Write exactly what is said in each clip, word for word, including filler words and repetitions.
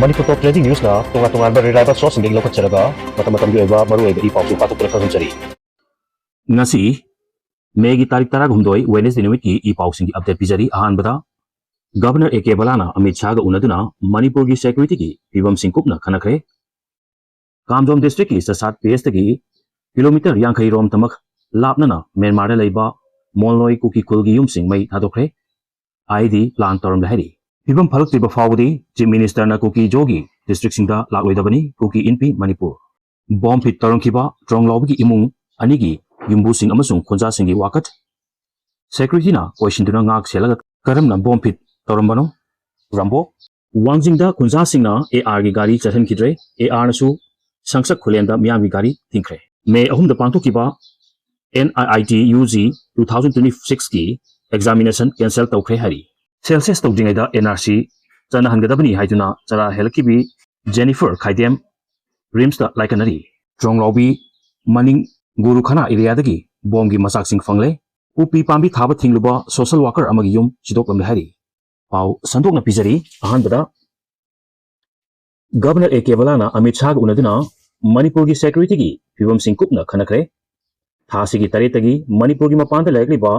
ꯃꯅꯤꯄꯨꯔ ꯇꯣꯞ trending ꯅ꯭ꯌꯨꯁꯅ ꯇꯣꯉꯥꯟ ꯇꯣꯉꯥꯟꯕ reliable ꯁꯣꯔꯁꯁꯤꯡꯗꯒꯤ ꯂꯧꯈꯠꯆꯔꯒ ꯃꯇꯝ ꯃꯇꯝꯒꯤ ꯑꯣꯏꯕ ꯃꯔꯨꯑꯣꯏꯕ ꯏ ꯄꯥꯎꯁꯤꯡ ꯄꯥꯊꯣꯛꯇꯨꯅ ꯈꯪꯍꯟꯖꯔꯤ꯫ ꯉꯁꯤ ꯃꯦꯒꯤ ꯇꯥꯔꯤꯛ ꯇꯔꯥꯍꯨꯝꯗꯣꯏ, ꯋꯦꯅꯦꯁꯗꯦ ꯅꯨꯃꯤꯠꯀꯤ ꯏ ꯄꯥꯎꯁꯤꯡꯒꯤ ꯑꯞꯗꯦꯠ ꯄꯤꯖꯔꯤ꯫ ꯑꯍꯥꯟꯕꯗ, ꯒꯕꯔꯅꯔ ꯑꯦ ꯀꯦ ꯕꯂꯥꯅ ꯑꯃꯤꯠ ꯁꯥꯍꯒ ꯎꯅꯗꯨꯅ ꯃꯅꯤꯄꯨꯔꯒꯤ ꯁꯦꯀ꯭ꯌꯨꯔꯤꯇꯤꯒꯤ ꯐꯤꯕꯝꯁꯤꯡ ꯀꯨꯞꯅ ꯈꯟꯅꯈ꯭ꯔꯦ꯫ ꯀꯥꯝꯖꯣꯝ ꯗꯤꯁꯇ꯭ꯔꯤꯛꯀꯤ ꯆꯁꯥꯠ ꯄꯤ ꯑꯦꯁꯇꯒꯤ ꯀꯤꯂꯣꯃꯤꯇꯔ ꯌꯥꯡꯈꯩ ꯔꯣꯝꯇꯃꯛ ꯂꯥꯞꯅꯅ ꯃ꯭ꯌꯥꯟꯃꯥꯔꯗ ꯂꯩꯕ ꯃꯣꯜꯅꯣꯏ ꯀꯨꯀꯤ ꯈꯨꯜꯒꯤ ꯌꯨꯝꯁꯤꯡ ꯃꯩ ꯊꯥꯗꯣꯛꯈ꯭ꯔꯦ꯫ ꯑꯥꯏ ꯏ ꯗꯤ ꯄ꯭ꯂꯥꯟ ꯇꯧꯔꯝꯂꯦ ꯍꯥꯏꯔꯤ꯫ ꯐꯤꯕꯝ ꯐꯔꯛꯇ꯭ꯔꯤꯕ ꯐꯥꯎꯕꯗꯤ ꯆꯤꯐ ꯃꯤꯅꯤꯁꯇꯔꯅ ꯀꯨꯀꯤ ꯖꯣꯒꯤ ꯗꯤꯁꯇ꯭ꯔꯤꯛꯁꯤꯡꯗ ꯂꯥꯛꯂꯣꯏꯗꯕꯅꯤ, ꯀꯨꯀꯤ ꯏꯟꯄꯤ ꯃꯅꯤꯄꯨꯔ꯫ ꯕꯣꯝ ꯐꯤꯠ ꯇꯧꯔꯝꯈꯤꯕ ꯇ꯭ꯔꯣꯡꯂꯥꯎꯕꯤꯒꯤ ꯏꯃꯨꯡ ꯑꯅꯤꯒꯤ ꯌꯨꯝꯕꯨꯁꯤꯡ ꯑꯃꯁꯨꯡ ꯈꯨꯟꯖꯥꯁꯤꯡꯒꯤ ꯋꯥꯀꯠ꯫ ꯁꯦꯀ꯭ꯌꯨꯔꯤꯇꯤꯅ ꯀꯣꯏꯁꯤꯟꯗꯨꯅ ꯉꯥꯛ ꯁꯦꯜꯂꯒ ꯀꯔꯝꯅ ꯕꯣꯝ ꯐꯤꯠ ꯇꯧꯔꯝꯕꯅꯣ? ꯔꯥꯝꯕꯣ꯫ ꯋꯥꯡꯖꯤꯡꯗ ꯈꯨꯟꯖꯥꯁꯤꯡꯅ ꯑꯦ ꯑꯥꯔꯒꯤ ꯒꯥꯔꯤ ꯆꯠꯍꯟꯈꯤꯗ꯭ꯔꯦ, ꯑꯦ ꯑꯥꯔꯅꯁꯨ ꯁꯪꯁꯛ ꯈꯨꯂꯦꯟꯗ ꯃꯤꯌꯥꯝꯒꯤ ꯒꯥꯔꯤ ꯊꯤꯡꯈ꯭ꯔꯦ꯫ ꯃꯦ ꯑꯍꯨꯝꯗ ꯄꯥꯡꯊꯣꯛꯈꯤꯕ N I I T U G two thousand twenty ꯁꯤꯛꯁꯀꯤ ꯑꯦꯛꯖꯥꯃꯤꯅꯦꯁꯟ ꯀꯦꯟꯁꯦꯜ ꯇꯧꯈ꯭ꯔꯦ ꯍꯥꯏꯔꯤ꯫ ꯁꯦꯜꯁꯦꯁ ꯇꯧꯗ꯭ꯔꯤꯉꯩꯗ ꯑꯦꯟ ꯑꯥꯔ ꯁꯤ ꯆꯠꯅꯍꯟꯒꯗꯕꯅꯤ ꯍꯥꯏꯗꯨꯅ ꯆꯔꯥ ꯍꯦꯜꯂꯛꯈꯤꯕꯤ ꯖꯦꯅꯤꯐꯔ ꯈꯥꯏꯗꯦꯝ ꯔꯤꯝꯁꯇ ꯂꯥꯏꯀꯠꯅꯔꯤ꯫ ꯇ꯭ꯔꯣꯡꯂꯥꯎꯕꯤ ꯃꯅꯤꯡ ꯒꯨꯔꯨꯈꯥꯅꯥ ꯑꯦꯔꯤꯌꯥꯗꯒꯤ ꯕꯣꯝꯒꯤ ꯃꯆꯥꯛꯁꯤꯡ ꯐꯪꯂꯦ꯫ ꯎꯄꯤ ꯄꯥꯝꯕꯤ ꯊꯥꯕ ꯊꯤꯡꯂꯨꯕ ꯁꯣꯁꯦꯜ ꯋꯥꯀꯔ ꯑꯃꯒꯤ ꯌꯨꯝ ꯁꯤꯗꯣꯛꯂꯝꯂꯦ ꯍꯥꯏꯔꯤ꯫ ꯄꯥꯎ ꯁꯟꯗꯣꯛꯅ ꯄꯤꯖꯔꯤ꯫ ꯑꯍꯥꯟꯕꯗ, ꯒꯕꯔꯅꯔ ꯑꯦ ꯀꯦ ꯕꯂꯥꯅ ꯑꯃꯤꯠ ꯁꯥꯍꯒ ꯎꯅꯗꯨꯅ ꯃꯅꯤꯄꯨꯔꯒꯤ ꯁꯦꯀ꯭ꯌꯨꯔꯤꯇꯤꯒꯤ ꯐꯤꯕꯝꯁꯤꯡ ꯀꯨꯞꯅ ꯈꯟꯅꯈ꯭ꯔꯦ꯫ ꯊꯥ ꯑꯁꯤꯒꯤ ꯇꯔꯦꯠꯇꯒꯤ ꯃꯅꯤꯄꯨꯔꯒꯤ ꯃꯄꯥꯟꯗ ꯂꯩꯔꯛꯂꯤꯕ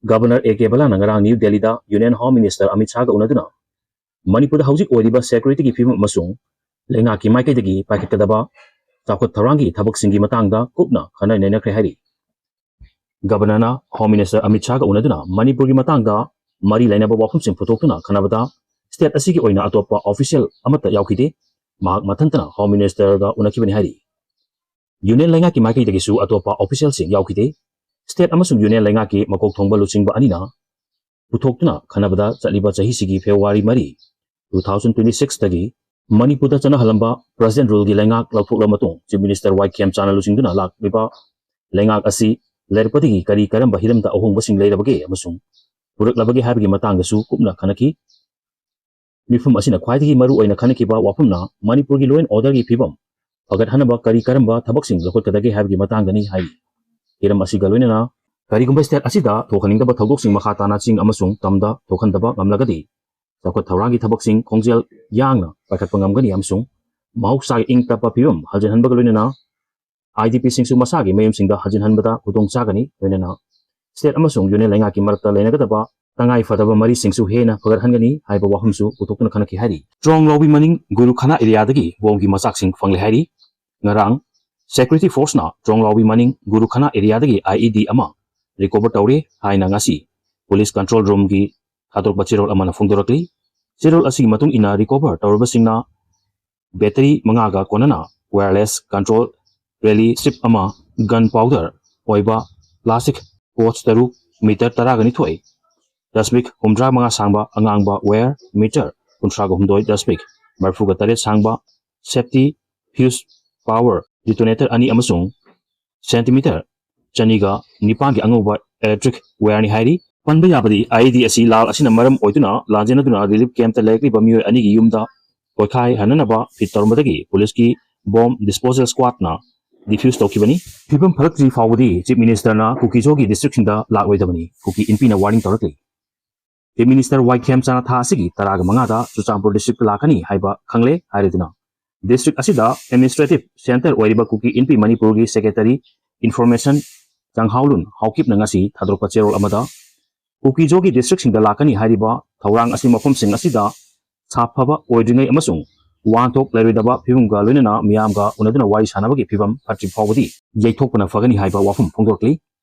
ꯒꯕꯔꯅꯔ ꯑꯦ ꯀꯦ ꯕꯂꯥꯅ ꯉꯔꯥꯡ ꯅ꯭ꯌꯨ ꯗꯦꯜꯂꯤꯗ ꯌꯨꯅꯤꯌꯟ ꯍꯣꯝ ꯃꯤꯅꯤꯁꯇꯔ ꯑꯃꯤꯠ ꯁꯥꯍꯒ ꯎꯅꯗꯨꯅ ꯃꯅꯤꯄꯨꯔꯗ ꯍꯧꯖꯤꯛ ꯑꯣꯏꯔꯤꯕ ꯁꯦꯀ꯭ꯌꯨꯔꯤꯇꯤꯒꯤ ꯐꯤꯕꯝ ꯑꯃꯁꯨꯡ ꯂꯩꯉꯥꯛꯀꯤ ꯃꯥꯏꯀꯩꯗꯒꯤ ꯄꯥꯏꯈꯠꯀꯗꯕ ꯆꯥꯎꯈꯠ ꯊꯧꯔꯥꯡꯒꯤ ꯊꯕꯛꯁꯤꯡꯒꯤ ꯃꯇꯥꯡꯗ ꯀꯨꯞꯅ ꯈꯟꯅ ꯅꯩꯅꯈ꯭ꯔꯦ ꯍꯥꯏꯔꯤ꯫ ꯒꯕꯔꯅꯔꯅ ꯍꯣꯝ ꯃꯤꯅꯤꯁꯇꯔ ꯑꯃꯤꯠ ꯁꯥꯍꯒ ꯎꯅꯗꯨꯅ ꯃꯅꯤꯄꯨꯔꯒꯤ ꯃꯇꯥꯡꯗ ꯃꯔꯤ ꯂꯩꯅꯕ ꯋꯥꯐꯝꯁꯤꯡ ꯄꯨꯊꯣꯛꯇꯨꯅ ꯈꯟꯅꯕꯗ ꯁ꯭ꯇꯦꯠ ꯑꯁꯤꯒꯤ ꯑꯣꯏꯅ ꯑꯇꯣꯞꯄ ꯑꯣꯐꯤꯁꯤꯌꯦꯜ ꯑꯃꯠꯇ ꯌꯥꯎꯈꯤꯗꯦ꯫ ꯃꯍꯥꯛ ꯃꯊꯟꯇꯅ ꯍꯣꯝ ꯃꯤꯅꯤꯁꯇꯔꯒ ꯎꯅꯈꯤꯕꯅꯤ ꯍꯥꯏꯔꯤ꯫ ꯌꯨꯅꯤꯌꯟ ꯂꯩꯉꯥꯛꯀꯤ ꯃꯥꯏꯀꯩꯗꯒꯤꯁꯨ ꯑꯇꯣꯞꯄ ꯑꯣꯐꯤꯁꯤꯌꯦꯜꯁꯤꯡ ꯌꯥꯎꯈꯤꯗꯦ꯫ ꯁ꯭ꯇꯦꯠ ꯑꯃꯁꯨꯡ ꯌꯨꯅꯤꯌꯟ ꯂꯩꯉꯥꯛꯀꯤ ꯃꯀꯣꯛ ꯊꯣꯡꯕ ꯂꯨꯆꯤꯡꯕ ꯑꯅꯤꯅ ꯄꯨꯊꯣꯛꯇꯨꯅ ꯈꯟꯅꯕꯗ ꯆꯠꯂꯤꯕ ꯆꯍꯤꯁꯤꯒꯤ ꯐꯦꯕ꯭ꯔꯨꯋꯥꯔꯤ ꯃꯔꯤ, ꯇꯨ ꯊꯥꯎꯖꯟ ꯇ꯭ꯋꯦꯟꯇꯤ ꯁꯤꯛꯁꯇꯒꯤ ꯃꯅꯤꯄꯨꯔꯗ ꯆꯠꯅꯍꯜꯂꯝꯕ ꯄ꯭ꯔꯁꯤꯗꯦꯟ ꯔꯨꯜꯒꯤ ꯂꯩꯉꯥꯛ ꯂꯧꯊꯣꯛꯂꯕ ꯃꯇꯨꯡ ꯆꯤꯐ ꯃꯤꯅꯤꯁꯇꯔ ꯋꯥꯏ ꯈꯦꯝꯆꯥꯟꯅ ꯂꯨꯆꯤꯡꯗꯨꯅ ꯂꯥꯛꯂꯤꯕ ꯂꯩꯉꯥꯛ ꯑꯁꯤ ꯂꯩꯔꯛꯄꯗꯒꯤ ꯀꯔꯤ ꯀꯔꯝꯕ ꯍꯤꯔꯝꯗ ꯑꯍꯣꯡꯕꯁꯤꯡ ꯂꯩꯔꯕꯒꯦ ꯑꯃꯁꯨꯡ ꯄꯨꯔꯛꯂꯕꯒꯦ ꯍꯥꯏꯕꯒꯤ ꯃꯇꯥꯡꯗꯁꯨ ꯀꯨꯞꯅ ꯈꯟꯅꯈꯤ꯫ ꯃꯤꯐꯝ ꯑꯁꯤꯅ ꯈ꯭ꯋꯥꯏꯗꯒꯤ ꯃꯔꯨ ꯑꯣꯏꯅ ꯈꯟꯅꯈꯤꯕ ꯋꯥꯐꯝꯅ ꯃꯅꯤꯄꯨꯔꯒꯤ law and orderꯒꯤ ꯐꯤꯕꯝ ꯐꯒꯠꯍꯟꯅꯕ ꯀꯔꯤ ꯀꯔꯝꯕ ꯊꯕꯛꯁꯤꯡ ꯂꯧꯈꯠꯀꯗꯒꯦ ꯍꯥꯏꯕꯒꯤ ꯃꯇꯥꯡꯗꯅꯤ ꯍꯥꯏꯔꯤ꯫ ꯍꯤꯔꯝ ꯑꯁꯤꯒ ꯂꯣꯏꯅꯅ ꯀꯔꯤꯒꯨꯝꯕ ꯁ꯭ꯇꯦꯠ ꯑꯁꯤꯗ ꯊꯣꯛꯍꯟꯅꯤꯡꯗꯕ ꯊꯧꯗꯣꯛꯁꯤꯡ ꯃꯈꯥ ꯇꯥꯅ ꯆꯤꯡ ꯑꯃꯁꯨꯡ ꯇꯝꯗ ꯊꯣꯛꯍꯟꯗꯕ ꯉꯝꯂꯒꯗꯤ ꯆꯥꯎꯈꯠ ꯊꯧꯔꯥꯡꯒꯤ ꯊꯕꯛꯁꯤꯡ ꯈꯣꯡꯖꯦꯜ ꯌꯥꯡꯅ ꯄꯥꯏꯈꯠꯄ ꯉꯝꯒꯅꯤ ꯑꯃꯁꯨꯡ ꯃꯍꯧꯁꯥꯒꯤ ꯏꯪ ꯇꯞꯄ ꯐꯤꯕꯝ ꯍꯟꯖꯤꯟꯍꯟꯕꯒ ꯂꯣꯏꯅꯅ IDPꯁꯤꯡꯁꯨ ꯃꯁꯥꯒꯤ ꯃꯌꯨꯝꯁꯤꯡꯗ ꯍꯟꯖꯤꯟꯍꯟꯕꯗ ꯈꯨꯗꯣꯡ ꯆꯥꯒꯅꯤ꯫ ꯂꯣꯏꯅꯅ state ꯑꯃꯁꯨꯡ union ꯂꯩꯉꯥꯛꯀꯤ ꯃꯔꯛꯇ ꯂꯩꯅꯒꯗꯕ ꯇꯉꯥꯏ ꯐꯗꯕ ꯃꯔꯤꯁꯤꯡꯁꯨ ꯍꯦꯟꯅ ꯐꯒꯠꯍꯟꯒꯅꯤ ꯍꯥꯏꯕ ꯋꯥꯐꯝꯁꯨ ꯄꯨꯊꯣꯛꯇꯨꯅ ꯈꯟꯅꯈꯤ ꯍꯥꯏꯔꯤ꯫ ꯇ꯭ꯔꯣꯡꯂꯥꯎꯕꯤ ꯃꯅꯤꯡ ꯒꯨꯔꯨꯈꯥꯅꯥ areaꯗꯒꯤ ꯕꯣꯝꯒꯤ ꯃꯆꯥꯛꯁꯤꯡ ꯐꯪꯂꯦ ꯍꯥꯏꯔꯤ꯫ ꯉꯔꯥꯡ security forceꯅ ꯇ꯭ꯔꯣꯡꯂꯥꯎꯕꯤ ꯃꯅꯤꯡ ꯒꯨꯔꯨꯈꯥꯅꯥ areaꯗꯒꯤ IED ꯑꯃ recover ꯇꯧꯔꯦ ꯍꯥꯏꯅ ꯉꯁꯤ police control roomꯒꯤ ꯊꯥꯗꯣꯔꯛꯄ ꯆꯦꯔꯣꯜ ꯑꯃꯅ ꯐꯣꯡꯗꯣꯔꯛꯂꯤ꯫ ꯆꯦꯔꯣꯜ ꯑꯁꯤꯒꯤ ꯃꯇꯨꯡ ꯏꯟꯅ recover ꯇꯧꯔꯕꯁꯤꯡꯅ battery ꯃꯉꯥꯒ ꯀꯣꯟꯅꯅ wireless control rally strip ꯑꯃ, gun powder ꯑꯣꯏꯕ plastic pouch ꯇꯔꯨꯛ, meter ꯇꯔꯥꯒ ꯅꯤꯊꯣꯏ, dashpik ꯍꯨꯝꯗ꯭ꯔꯥ ꯃꯉꯥ ꯁꯥꯡꯕ ꯑꯉꯥꯡꯕ wire, meter ꯀꯨꯟꯊ꯭ꯔꯥꯒ ꯍꯨꯝꯗꯣꯏ, dashpik ꯃꯔꯤꯐꯨꯒ ꯇꯔꯦꯠ ꯁꯥꯡꯕ safety fuse power detonator ꯑꯅꯤ ꯑꯃꯁꯨꯡ centimeter ꯆꯅꯤꯒ ꯅꯤꯄꯥꯟꯒꯤ ꯑꯉꯧꯕ electric wireꯅꯤ ꯍꯥꯏꯔꯤ꯫ ꯄꯟꯕ ꯌꯥꯕꯗꯤ IED ꯑꯁꯤ ꯂꯥꯜ ꯑꯁꯤꯅ ꯃꯔꯝ ꯑꯣꯏꯗꯨꯅ ꯂꯥꯟꯖꯦꯟꯅꯗꯨꯅ relief campꯇ ꯂꯩꯔꯛꯂꯤꯕ ꯃꯤꯑꯣꯏ ꯑꯅꯤꯒꯤ ꯌꯨꯝꯗ ꯀꯣꯏꯈꯥꯏ ꯍꯟꯅꯅꯕ ꯐꯤꯠ ꯇꯧꯔꯝꯕꯗꯒꯤ policeꯀꯤ bomb disposal squadꯅ defuse ꯇꯧꯈꯤꯕꯅꯤ꯫ ꯐꯤꯕꯝ ꯐꯒꯠꯇ꯭ꯔꯤ ꯐꯥꯎꯕꯗꯤ Chief Ministerꯅ ꯀꯨꯀꯤꯖꯣꯒꯤ districtꯁꯤꯡꯗ ꯂꯥꯛꯂꯣꯏꯗꯕꯅꯤ ꯀꯨꯀꯤ ꯏꯟꯄꯤꯅ warning ꯇꯧꯔꯛꯂꯤ꯫ Chief Minister ꯋꯥꯏ ꯈꯦꯝꯆꯥꯅ ꯊꯥ ꯑꯁꯤꯒꯤ ꯇꯔꯥꯒ ꯃꯉꯥꯗ ꯆꯨꯔꯆꯥꯟꯄꯨꯔ districtꯇ ꯂꯥꯛꯀꯅꯤ ꯍꯥꯏꯕ ꯈꯪꯂꯦ ꯍꯥꯏꯔꯗꯨꯅ district ꯑꯁꯤꯗ administrative centre ꯑꯣꯏꯔꯤꯕ ꯀꯨꯀꯤ ꯏꯟꯄꯤ ꯃꯅꯤꯄꯨꯔꯒꯤ secretary information ꯆꯥꯡꯍꯥꯎꯂꯨꯟ ꯍꯥꯎꯀꯤꯞꯅ ꯉꯁꯤ ꯊꯥꯗꯣꯔꯛꯄ ꯆꯦꯔꯣꯜ ꯑꯃꯗ ꯀꯨꯀꯤꯖꯣꯒꯤ districtꯁꯤꯡꯗ ꯂꯥꯛꯀꯅꯤ ꯍꯥꯏꯔꯤꯕ ꯊꯧꯔꯥꯡ ꯑꯁꯤ ꯃꯐꯝꯁꯤꯡ ꯑꯁꯤꯗ ꯁꯥꯐꯕ ꯑꯣꯏꯗ꯭ꯔꯤꯉꯩ ꯑꯃꯁꯨꯡ ꯋꯥꯍꯟꯊꯣꯛ ꯂꯩꯔꯣꯏꯗꯕ ꯐꯤꯕꯝꯒ ꯂꯣꯏꯅꯅ ꯃꯤꯌꯥꯝꯒ ꯎꯅꯗꯨꯅ ꯋꯥꯔꯤ ꯁꯥꯟꯅꯕꯒꯤ ꯐꯤꯕꯝ ꯐꯠꯇ꯭ꯔꯤ ꯐꯥꯎꯕꯗꯤ ꯌꯩꯊꯣꯛꯄꯅ ꯐꯒꯅꯤ ꯍꯥꯏꯕ ꯋꯥꯐꯝ ꯐꯣꯡꯗꯣꯔꯛꯂꯤ꯫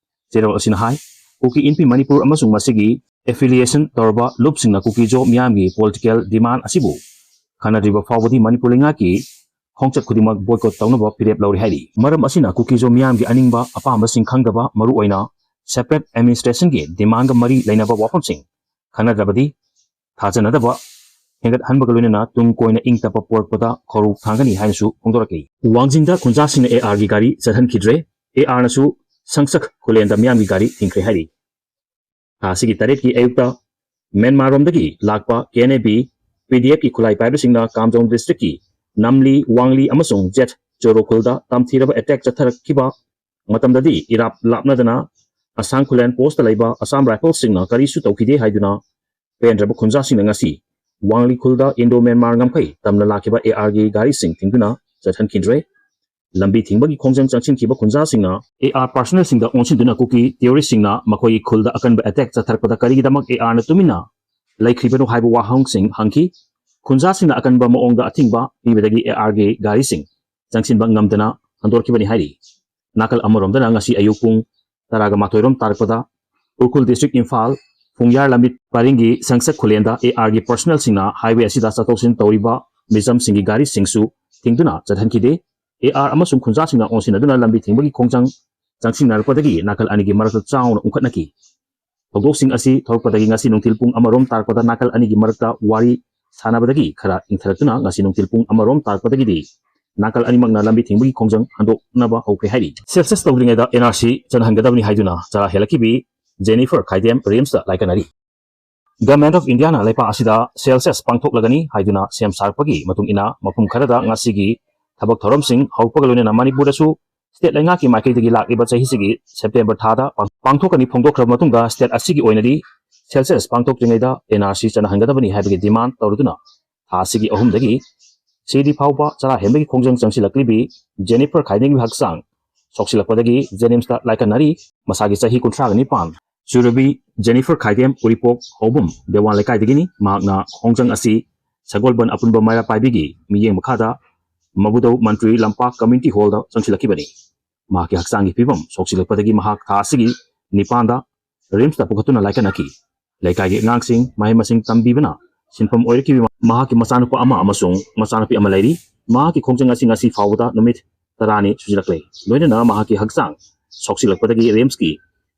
ꯆꯦꯔꯣꯜ ꯑꯁꯤꯅ ꯍꯥꯏ, ꯀꯨꯀꯤ ꯏꯟꯄꯤ ꯃꯅꯤꯄꯨꯔ ꯑꯃꯁꯨꯡ ꯃꯁꯤꯒꯤ affiliation ꯇꯧꯔꯕ ꯂꯨꯞꯁꯤꯡꯅ ꯀꯨꯀꯤꯖꯣ ꯃꯤꯌꯥꯝꯒꯤ political demand ꯑꯁꯤꯕꯨ ꯈꯟꯅꯗ꯭ꯔꯤꯕ ꯐꯥꯎꯕꯗꯤ ꯃꯅꯤꯄꯨꯔ ꯂꯩꯉꯥꯛꯀꯤ ꯈꯣꯡꯆꯠ ꯈꯨꯗꯤꯡꯃꯛ boycott ꯇꯧꯅꯕ ꯐꯤꯔꯦꯞ ꯂꯧꯔꯤ ꯍꯥꯏꯔꯤ꯫ ꯃꯔꯝ ꯑꯁꯤꯅ ꯀꯨꯀꯤꯖꯣ ꯃꯤꯌꯥꯝꯒꯤ ꯑꯅꯤꯡꯕ ꯑꯄꯥꯝꯕꯁꯤꯡ ꯈꯪꯗꯕ, ꯃꯔꯨꯑꯣꯏꯅ separate administrationꯒꯤ demandꯒ ꯃꯔꯤ ꯂꯩꯅꯕ ꯋꯥꯐꯝꯁꯤꯡ ꯈꯟꯅꯗ꯭ꯔꯕꯗꯤ ꯊꯥꯖꯅꯗꯕ ꯍꯦꯟꯒꯠꯍꯟꯕꯒ ꯂꯣꯏꯅꯅ ꯇꯨꯡ ꯀꯣꯏꯅ ꯏꯪ ꯇꯞꯄ ꯄꯨꯔꯛꯄꯗ ꯈꯧꯔꯧ ꯊꯥꯡꯒꯅꯤ ꯍꯥꯏꯅꯁꯨ ꯐꯣꯡꯗꯣꯔꯛꯂꯤ꯫ ꯋꯥꯡꯖꯤꯡꯗ ꯈꯨꯟꯖꯥꯁꯤꯡꯅ ARꯒꯤ ꯒꯥꯔꯤ ꯆꯠꯍꯟꯈꯤꯗ꯭ꯔꯦ꯫ ARꯅꯁꯨ ꯁꯪꯁꯛ ꯈꯨꯂꯦꯟꯗ ꯃꯤꯌꯥꯝꯒꯤ ꯒꯥꯔꯤ ꯊꯤꯡꯈ꯭ꯔꯦ ꯍꯥꯏꯔꯤ꯫ ꯊꯥ ꯑꯁꯤꯒꯤ ꯇꯔꯦꯠꯀꯤ ꯑꯌꯨꯛꯇ ꯃ꯭ꯌꯥꯟꯃꯥꯔꯔꯣꯝꯗꯒꯤ ꯂꯥꯛꯄ KNA-B PDFꯀꯤ ꯈꯨꯠꯂꯥꯏ ꯄꯥꯏꯕꯁꯤꯡꯅ ꯀꯥꯝꯖꯣꯡ districtꯀꯤ ꯅꯝꯂꯤ, ꯋꯥꯡꯂꯤ ꯑꯃꯁꯨꯡ ꯖꯦꯠ ꯆꯣꯔꯣꯈꯨꯜꯗ ꯇꯝꯊꯤꯔꯕ attack ꯆꯠꯊꯔꯛꯈꯤꯕ ꯃꯇꯝꯗꯗꯤ ꯏꯔꯥꯞ ꯂꯥꯞꯅꯗꯅ ꯑꯁꯥꯝ ꯈꯨꯂꯦꯟ postꯇ ꯂꯩꯕ Assam Riflesꯁꯤꯡꯅ ꯀꯔꯤꯁꯨ ꯇꯧꯈꯤꯗꯦ ꯍꯥꯏꯗꯨꯅ ꯄꯦꯟꯗ꯭ꯔꯕ ꯈꯨꯟꯖꯥꯁꯤꯡꯅ ꯉꯁꯤ ꯋꯥꯡꯂꯤ ꯈꯨꯜꯗ ꯏꯟꯗꯣ ꯃ꯭ꯌꯥꯟꯃꯥꯔ ꯉꯝꯈꯩ ꯇꯝꯅ ꯂꯥꯛꯈꯤꯕ AR ꯒꯤ ꯒꯥꯔꯤꯁꯤꯡ ꯊꯤꯡꯗꯨꯅ ꯆꯠꯍꯟꯈꯤꯗ꯭ꯔꯦ꯫ ꯂꯝꯕꯤ ꯊꯤꯡꯕꯒꯤ ꯈꯣꯡꯖꯪ ꯆꯪꯁꯤꯟꯈꯤꯕ ꯈꯨꯟꯖꯥꯁꯤꯡꯅ AR personnel ꯁꯤꯡꯗ ꯑꯣꯟꯁꯤꯟꯗꯨꯅ ꯀꯨꯀꯤ terrorist ꯁꯤꯡꯅ ꯃꯈꯣꯏꯒꯤ ꯈꯨꯜꯗ ꯑꯀꯟꯕ attack ꯆꯠꯊꯔꯛꯄꯗ ꯀꯔꯤꯒꯤꯗꯃꯛ AR ꯅ ꯇꯨꯃꯤꯟꯅ ꯂꯩꯈ꯭ꯔꯤꯕꯅꯣ ꯍꯥꯏꯕ ꯋꯥꯍꯪꯁꯤꯡ ꯍꯪꯈꯤ꯫ ꯈꯨꯟꯖꯥꯁꯤꯡꯅ ꯑꯀꯟꯕ ꯃꯑꯣꯡꯗ ꯑꯊꯤꯡꯕ ꯄꯤꯕꯗꯒꯤ AR ꯒꯤ ꯒꯥꯔꯤꯁꯤꯡ ꯆꯪꯁꯤꯟꯕ ꯉꯝꯗꯅ ꯍꯟꯗꯣꯔꯛꯈꯤꯕꯅꯤ ꯍꯥꯏꯔꯤ꯫ ꯅꯥꯀꯜ ꯑꯃꯔꯣꯝꯗꯅ ꯉꯁꯤ ꯑꯌꯨꯛ ꯄꯨꯡ ꯇꯔꯥꯒ ꯃꯥꯊꯣꯏ ꯔꯣꯝ ꯇꯥꯔꯛꯄꯗ ꯎꯈ꯭ꯔꯨꯜ district ꯏꯝꯐꯥꯜ ꯐꯨꯡꯌꯥꯔ ꯂꯝꯕꯤ ꯄꯔꯤꯡꯒꯤ ꯁꯪꯁꯛ ꯈꯨꯂꯦꯟꯗ AR ꯒꯤ personnel ꯁꯤꯡꯅ highway ꯑꯁꯤꯗ ꯆꯠꯊꯣꯛ ꯆꯠꯁꯤꯟ ꯇꯧꯔꯤꯕ ꯃꯤꯆꯝꯁꯤꯡꯒꯤ ꯒꯥꯔꯤꯁꯤꯡꯁꯨ ꯊꯤꯡꯗꯨꯅ ꯆꯠꯍꯟꯈꯤꯗꯦ꯫ AR ꯑꯃꯁꯨꯡ ꯈꯨꯟꯖꯥꯁꯤꯡꯅ ꯑꯣꯟꯁꯤꯟꯅꯗꯨꯅ ꯂꯝꯕꯤ ꯊꯤꯡꯕꯒꯤ ꯈꯣꯡꯖꯪ ꯆꯪꯁꯤꯟꯅꯔꯛꯄꯗꯒꯤ ꯅꯥꯀꯜ ꯑꯅꯤꯒꯤ ꯃꯔꯛꯇ ꯆꯥꯎꯅ ꯎꯪꯈꯠꯅꯈꯤ꯫ ꯊꯧꯗꯣꯛꯁꯤꯡ ꯑꯁꯤ ꯊꯣꯔꯛꯄꯗꯒꯤ ꯉꯁꯤ ꯅꯨꯡꯊꯤꯜ ꯄꯨꯡ ꯑꯃꯔꯣꯝ ꯇꯥꯔꯛꯄꯗ ꯅꯥꯀꯜ ꯑꯅꯤꯒꯤ ꯃꯔꯛꯇ ꯋꯥꯔꯤ ꯁꯥꯟꯅꯕꯗꯒꯤ ꯈꯔ ꯏꯪꯊꯔꯛꯇꯨꯅ ꯉꯁꯤ ꯅꯨꯡꯊꯤꯜ ꯄꯨꯡ ꯑꯃꯔꯣꯝ ꯇꯥꯔꯛꯄꯗꯒꯤꯗꯤ ꯅꯥꯀꯜ ꯑꯅꯤꯃꯛꯅ ꯂꯝꯕꯤ ꯊꯤꯡꯕꯒꯤ ꯈꯣꯡꯖꯪ ꯍꯟꯗꯣꯛꯅꯕ ꯍꯧꯈ꯭ꯔꯦ ꯍꯥꯏꯔꯤ꯫ Census ꯇꯧꯗ꯭ꯔꯤꯉꯩꯗ NRC ꯆꯠꯅꯍꯟꯒꯗꯕꯅꯤ ꯍꯥꯏꯗꯨꯅ ꯆꯔꯥ ꯍꯦꯜꯂꯛꯈꯤꯕꯤ ꯖꯦꯅꯤꯐꯔ ꯈꯥꯏꯗꯦꯝ RIMS ꯇ ꯂꯥꯏꯀꯠꯅꯔꯤ꯫ Government of India ꯅ ꯂꯩꯄꯥꯛ ꯑꯁꯤꯗ census ꯄꯥꯡꯊꯣꯛꯂꯒꯅꯤ ꯍꯥꯏꯗꯨꯅ ꯁꯦꯝ ꯁꯥꯔꯛꯄꯒꯤ ꯃꯇꯨꯡ ꯏꯟꯅ ꯃꯐꯝ ꯈꯔꯗ ꯉꯁꯤꯒꯤ ꯊꯕꯛ ꯊꯧꯔꯝꯁꯤꯡ ꯍꯧꯔꯛꯄꯒ ꯂꯣꯏꯅꯅ ꯃꯅꯤꯄꯨꯔꯗꯁꯨ state ꯂꯩꯉꯥꯛꯀꯤ ꯃꯥꯏꯀꯩꯗꯒꯤ ꯂꯥꯛꯂꯤꯕ ꯆꯍꯤꯁꯤꯒꯤ September ꯊꯥꯗ ꯄꯥꯡ-, ꯄꯥꯡꯊꯣꯛꯀꯅꯤ ꯐꯣꯡꯗꯣꯛꯈ꯭ꯔꯕ ꯃꯇꯨꯡꯗ state ꯑꯁꯤꯒꯤ ꯑꯣꯏꯅꯗꯤ census ꯄꯥꯡꯊꯣꯛꯇ꯭ꯔꯤꯉꯩꯗ NRC ꯆꯠꯅꯍꯟꯒꯗꯕꯅꯤ ꯍꯥꯏꯕꯒꯤ demand ꯇꯧꯔꯗꯨꯅ ꯊꯥ ꯑꯁꯤꯒꯤ ꯑꯍꯨꯝꯗꯒꯤ ꯁꯤꯗꯤ ꯐꯥꯎꯕ ꯆꯔꯥ ꯍꯦꯟꯕꯒꯤ ꯈꯣꯡꯖꯪ ꯆꯪꯁꯤꯜꯂꯛꯂꯤꯕꯤ ꯖꯦꯅꯤꯐꯔ ꯈꯥꯏꯗꯦꯝꯒꯤ ꯍꯛꯆꯥꯡ ꯁꯣꯛꯆꯤꯜꯂꯛꯄꯗꯒꯤ JNIMS ꯇ ꯂꯥꯏꯀꯠꯅꯔꯤ꯫ ꯃꯁꯥꯒꯤ ꯆꯍꯤ ꯀꯨꯟꯊ꯭ꯔꯥꯒ ꯅꯤꯄꯥꯟ ꯁꯨꯔꯕꯤ ꯖꯦꯅꯤꯐꯔ ꯈꯥꯏꯗꯦꯝ ꯎꯔꯤꯄꯣꯛ ꯍꯧꯕꯨꯝ ꯗꯦꯋꯥꯟ ꯂꯩꯀꯥꯏꯗꯒꯤꯅꯤ꯫ ꯃꯍꯥꯛꯅ ꯈꯣꯡꯖꯪ ꯑꯁꯤ ꯁꯒꯣꯜꯕꯟ ꯑꯄꯨꯟꯕ ꯃꯩꯔꯥ ꯄꯥꯏꯕꯤꯒꯤ ꯃꯤꯠꯌꯦꯡ ꯃꯈꯥꯗ ꯃꯕꯨꯗꯧ ꯃꯟꯇ꯭ꯔꯤ ꯂꯝꯄꯥꯛ community hall ꯗ ꯆꯪꯁꯤꯜꯂꯛꯈꯤꯕꯅꯤ꯫ ꯃꯍꯥꯛꯀꯤ ꯍꯛꯆꯥꯡꯒꯤ ꯐꯤꯕꯝ ꯁꯣꯛꯆꯤꯜꯂꯛꯄꯗꯒꯤ ꯃꯍꯥꯛ ꯊꯥ ꯑꯁꯤꯒꯤ ꯅꯤꯄꯥꯟꯗ RIMS ꯇ ꯄꯨꯈꯠꯇꯨꯅ ꯂꯥꯏꯀꯠꯅꯈꯤ꯫ ꯂꯩꯀꯥꯏꯒꯤ ꯑꯉꯥꯡꯁꯤꯡ ꯃꯍꯩ ꯃꯁꯤꯡ ꯇꯝꯕꯤꯕꯅ ꯁꯤꯟꯐꯝ ꯑꯣꯏꯔꯛꯈꯤꯕ ꯃꯍꯥꯛꯀꯤ ꯃꯆꯥꯅꯨꯄꯥ ꯑꯃ ꯑꯃꯁꯨꯡ ꯃꯆꯥꯅꯨꯄꯤ ꯑꯃ ꯂꯩꯔꯤ꯫ ꯃꯍꯥꯛꯀꯤ ꯈꯣꯡꯖꯪ ꯑꯁꯤ ꯉꯁꯤ ꯐꯥꯎꯕꯗ ꯅꯨꯃꯤꯠ ꯇꯔꯥꯅꯤ ꯁꯨꯖꯤꯜꯂꯛꯂꯦ꯫ ꯂꯣꯏꯅꯅ ꯃꯍꯥꯛꯀꯤ ꯍꯛꯆꯥꯡ ꯁꯣꯛꯆꯤꯜꯂꯛꯄꯗꯒꯤ RIMS ꯀꯤ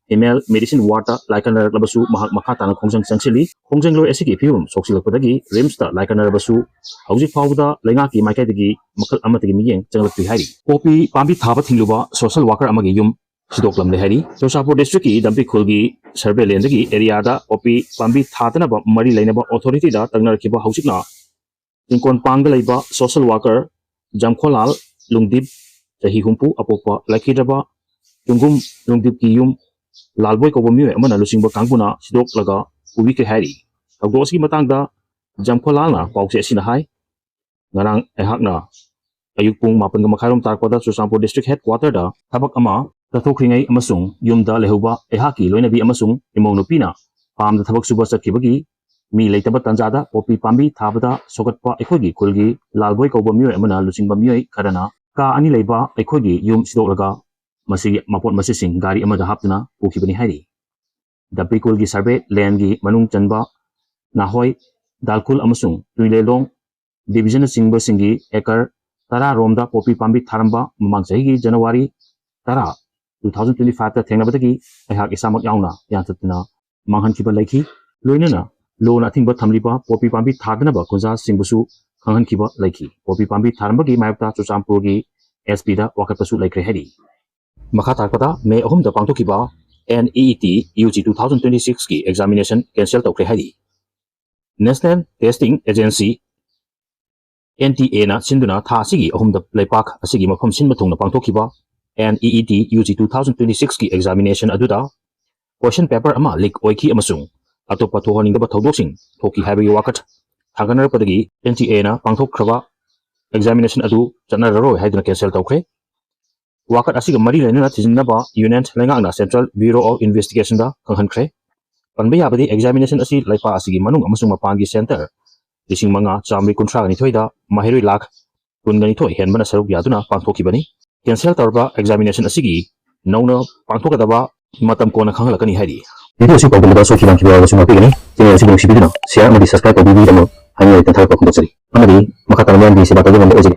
female medicine ward ꯇ ꯂꯥꯏꯀꯠꯅꯔꯛꯂꯕꯁꯨ ꯃꯍꯥꯛ ꯃꯈꯥ ꯇꯥꯅ ꯈꯣꯡꯖꯪ ꯆꯪꯁꯤꯜꯂꯤ꯫ ꯈꯣꯡꯖꯪꯂꯣꯏ ꯑꯁꯤꯒꯤ ꯐꯤꯕꯝ ꯁꯣꯛꯆꯤꯜꯂꯛꯄꯗꯒꯤ RIMS ꯇ ꯂꯥꯏꯀꯠꯅꯔꯕꯁꯨ ꯍꯧꯖꯤꯛ ꯐꯥꯎꯕꯗ ꯂꯩꯉꯥꯛꯀꯤ ꯃꯥꯏꯀꯩꯗꯒꯤ ꯃꯈꯜ ꯑꯃꯠꯇꯒꯤ ꯃꯤꯠꯌꯦꯡ ꯆꯪꯂꯛꯇ꯭ꯔꯤ ꯍꯥꯏꯔꯤ꯫ ꯄꯣꯄꯤ ꯄꯥꯝꯕꯤ ꯊꯥꯕ ꯊꯤꯡꯂꯨꯕ social worker ꯑꯃꯒꯤ ꯌꯨꯝ ꯁꯤꯗꯣꯛꯂꯝꯂꯦ ꯍꯥꯏꯔꯤ꯫ ꯆꯨꯔꯆꯥꯟꯄꯨꯔ district ꯀꯤ ꯗꯝꯄꯤꯈꯨꯜꯒꯤ survey land ꯗꯒꯤ area ꯗ ꯄꯣꯄꯤ ꯄꯥꯝꯕꯤ ꯊꯥꯗꯅꯕ ꯃꯔꯤ ꯂꯩꯅꯕ authority ꯗ ꯇꯛꯅꯔꯛꯈꯤꯕ ꯍꯧꯖꯤꯛꯅ ꯏꯪꯀꯣꯟ ꯄꯥꯡꯗ ꯂꯩꯕ social worker ꯖꯝꯈꯣꯂꯥꯜ ꯂꯨꯡꯗꯤꯞ, ꯆꯍꯤ ꯍꯨꯝꯐꯨ, ꯑꯄꯣꯛꯄ ꯂꯩꯈꯤꯗ꯭ꯔꯕ ꯇꯨꯡꯒꯨꯝ ꯂꯨꯡꯗꯤꯞꯀꯤ ꯌꯨꯝ ꯂꯥꯜꯕꯣꯏ ꯀꯧꯕ ꯃꯤꯑꯣꯏ ꯑꯃꯅ ꯂꯨꯆꯤꯡꯕ ꯀꯥꯡꯕꯨꯅ ꯁꯤꯗꯣꯛꯂꯒ ꯄꯨꯕꯤꯈ꯭ꯔꯦ ꯍꯥꯏꯔꯤ꯫ ꯊꯧꯗꯣꯛ ꯑꯁꯤꯒꯤ ꯃꯇꯥꯡꯗ ꯖꯝꯈꯣꯂꯥꯜꯅ ꯄꯥꯎꯆꯦ ꯑꯁꯤꯅ ꯍꯥꯏ, ꯉꯔꯥꯡ ꯑꯩꯍꯥꯛꯅ ꯑꯌꯨꯛ ꯄꯨꯡ ꯃꯥꯄꯟꯒ ꯃꯈꯥꯏꯔꯣꯝ ꯇꯥꯔꯛꯄꯗ ꯆꯨꯔꯆꯥꯟꯄꯨꯔ ꯗꯤꯁꯇ꯭ꯔꯤꯛ ꯍꯦꯗ ꯀ꯭ꯋꯥꯇꯔꯗ ꯊꯕꯛ ꯑꯃ ꯆꯠꯊꯣꯛꯈ꯭ꯔꯤꯉꯩ ꯑꯃꯁꯨꯡ ꯌꯨꯝꯗ ꯂꯩꯍꯧꯕ ꯑꯩꯍꯥꯛꯀꯤ ꯂꯣꯏꯅꯕꯤ ꯑꯃꯁꯨꯡ ꯏꯃꯧ ꯅꯨꯄꯤꯅ ꯐꯥꯔꯝꯗ ꯊꯕꯛ ꯁꯨꯕ ꯆꯠꯈꯤꯕꯒꯤ ꯃꯤ ꯂꯩꯇꯕ ꯇꯥꯟꯖꯥꯗ ꯄꯣꯄꯤ ꯄꯥꯝꯕꯤ ꯊꯥꯕꯗ ꯁꯣꯛꯒꯠꯄ ꯑꯩꯈꯣꯏꯒꯤ ꯈꯨꯜꯒꯤ ꯂꯥꯜꯕꯣꯏ ꯀꯧꯕ ꯃꯤꯑꯣꯏ ꯑꯃꯅ ꯂꯨꯆꯤꯡꯕ ꯃꯤꯑꯣꯏ ꯈꯔꯅ ꯀꯥ ꯑꯅꯤ ꯂꯩꯕ ꯑꯩꯈꯣꯏꯒꯤ ꯌꯨꯝ ꯁꯤꯗꯣꯛꯂꯒ ꯃꯁꯤꯒꯤ ꯃꯄꯣꯠ ꯃꯆꯩꯁꯤꯡ ꯒꯥꯔꯤ ꯑꯃꯗ ꯍꯥꯞꯇꯨꯅ ꯄꯨꯈꯤꯕꯅꯤ ꯍꯥꯏꯔꯤ꯫ ꯗꯄ꯭ꯔꯤꯀꯨꯜꯒꯤ ꯁꯔꯚꯦ ꯂꯦꯟꯒꯤ ꯃꯅꯨꯡ ꯆꯟꯕ ꯅꯥꯍꯣꯏ, ꯗꯥꯜꯈꯨꯜ ꯑꯃꯁꯨꯡ ꯇꯨꯏꯂꯦꯂꯣꯡ ꯗꯤꯕꯤꯖꯟꯅꯆꯤꯡꯕꯁꯤꯡꯒꯤ ꯑꯦꯀꯔ ꯇꯔꯥ ꯔꯣꯝꯗ ꯄꯣꯄꯤ ꯄꯥꯝꯕꯤ ꯊꯥꯔꯝꯕ ꯃꯃꯥꯡ ꯆꯍꯤꯒꯤ ꯖꯅꯋꯥꯔꯤ ꯇꯔꯥ, two thousand twenty five ꯇ ꯊꯦꯡꯅꯕꯗꯒꯤ ꯑꯩꯍꯥꯛ ꯏꯁꯥꯃꯛ ꯌꯥꯎꯅ ꯌꯥꯟꯊꯠꯇꯨꯅ ꯃꯥꯡꯍꯟꯈꯤꯕ ꯂꯩꯈꯤ꯫ ꯂꯣꯏꯅꯅ ꯂꯣꯅ ꯑꯊꯤꯡꯕ ꯊꯝꯂꯤꯕ ꯄꯣꯄꯤ ꯄꯥꯝꯕꯤ ꯊꯥꯗꯅꯕ ꯈꯨꯟꯖꯥꯁꯤꯡꯕꯨꯁꯨ ꯈꯪꯍꯟꯈꯤꯕ ꯂꯩꯈꯤ꯫ ꯄꯣꯄꯤ ꯄꯥꯝꯕꯤ ꯊꯥꯔꯝꯕꯒꯤ ꯃꯥꯌꯣꯛꯇ ꯆꯨꯔꯆꯥꯟꯄꯨꯔꯒꯤ S P ꯗ ꯋꯥꯀꯠꯄꯁꯨ ꯂꯩꯈ꯭ꯔꯦ ꯍꯥꯏꯔꯤ꯫ ꯃꯈꯥ ꯇꯥꯔꯛꯄꯗ ꯃꯦ ꯑꯍꯨꯝꯗ ꯄꯥꯡꯊꯣꯛꯈꯤꯕ N E E T U G two thousand twenty six ꯀꯤ examination cancel ꯇꯧꯈ꯭ꯔꯦ ꯍꯥꯏꯔꯤ꯫ National Testing Agency, N T A ꯅ ꯁꯤꯟꯗꯨꯅ ꯊꯥ ꯑꯁꯤꯒꯤ ꯑꯍꯨꯝꯗ ꯂꯩꯄꯥꯛ ꯑꯁꯤꯒꯤ ꯃꯐꯝ ꯁꯤꯟꯕ ꯊꯨꯡꯅ ꯄꯥꯡꯊꯣꯛꯈꯤꯕ N E E T U G two thousand twenty six ꯀꯤ examination ꯑꯗꯨꯗ question paper ꯑꯃ leak ꯑꯣꯏꯈꯤ ꯑꯃꯁꯨꯡ ꯑꯇꯣꯞꯄ ꯊꯣꯛꯍꯟꯅꯤꯡꯗꯕ ꯊꯧꯗꯣꯛꯁꯤꯡ ꯊꯣꯛꯈꯤ ꯍꯥꯏꯕꯒꯤ ꯋꯥꯀꯠ ꯊꯥꯡꯒꯠꯅꯔꯛꯄꯗꯒꯤ N T A ꯅ ꯄꯥꯡꯊꯣꯛꯈ꯭ꯔꯕ examination ꯑꯗꯨ ꯆꯠꯅꯔꯔꯣꯏ ꯍꯥꯏꯗꯨꯅ cancel ꯇꯧꯈ꯭ꯔꯦ꯫ ꯋꯥꯀꯠ ꯑꯁꯤꯒ ꯃꯔꯤ ꯂꯩꯅꯅ ꯊꯤꯖꯤꯟꯅꯕ Union ꯂꯩꯉꯥꯛꯅ Central Bureau of Investigation ꯗ ꯈꯪꯍꯟꯈ꯭ꯔꯦ꯫ ꯄꯟꯕ ꯌꯥꯕꯗꯤ examination ꯑꯁꯤ ꯂꯩꯄꯥꯛ ꯑꯁꯤꯒꯤ ꯃꯅꯨꯡ ꯑꯃꯁꯨꯡ ꯃꯄꯥꯟꯒꯤ centre ꯂꯤꯁꯤꯡ ꯃꯉꯥ ꯆꯥꯃꯔꯤ ꯀꯨꯟꯊ꯭ꯔꯥ ꯅꯤꯊꯣꯏꯗ ꯃꯍꯩꯔꯣꯏ ꯂꯥꯈ ꯀꯨꯟꯒ ꯅꯤꯊꯣꯏ ꯍꯦꯟꯕꯅ ꯁꯔꯨꯛ ꯌꯥꯗꯨꯅ ꯄꯥꯡꯊꯣꯛꯈꯤꯕꯅꯤ꯫ Cancel ꯇꯧꯔꯕ examination ꯑꯁꯤꯒꯤ ꯅꯧꯅ ꯄꯥꯡꯊꯣꯛꯀꯗꯕ ꯃꯇꯝ ꯀꯣꯟꯅ ꯈꯪꯍꯜꯂꯛꯀꯅꯤ ꯍꯥꯏꯔꯤ꯫ Video ꯑꯁꯤ ꯄꯥꯎꯗꯝꯕꯗ ꯁꯣꯏꯈꯤ ꯂꯥꯟꯈꯤꯕ ꯌꯥꯎꯔꯕꯁꯨ ꯉꯥꯛꯄꯤꯒꯅꯤ꯫ Channel ꯑꯁꯤꯕꯨ ꯅꯨꯡꯁꯤꯕꯤꯗꯨꯅ share ꯑꯃꯗꯤ subscribe ꯇꯧꯕꯤꯕꯒꯤꯗꯃꯛ ꯍꯥꯏꯅꯤꯡꯉꯥꯏ ꯂꯩꯇꯅ ꯊꯥꯒꯠꯄ ꯐꯣꯡꯗꯣꯛꯆꯔꯤ꯫ ꯑꯃꯗꯤ ꯃꯈꯥ ꯇꯥꯅ ꯃꯌꯥꯝꯒꯤ ꯁꯦꯕꯥ ꯇꯧꯕ ꯉꯝꯕ ꯑꯣꯏꯖꯒꯦ꯫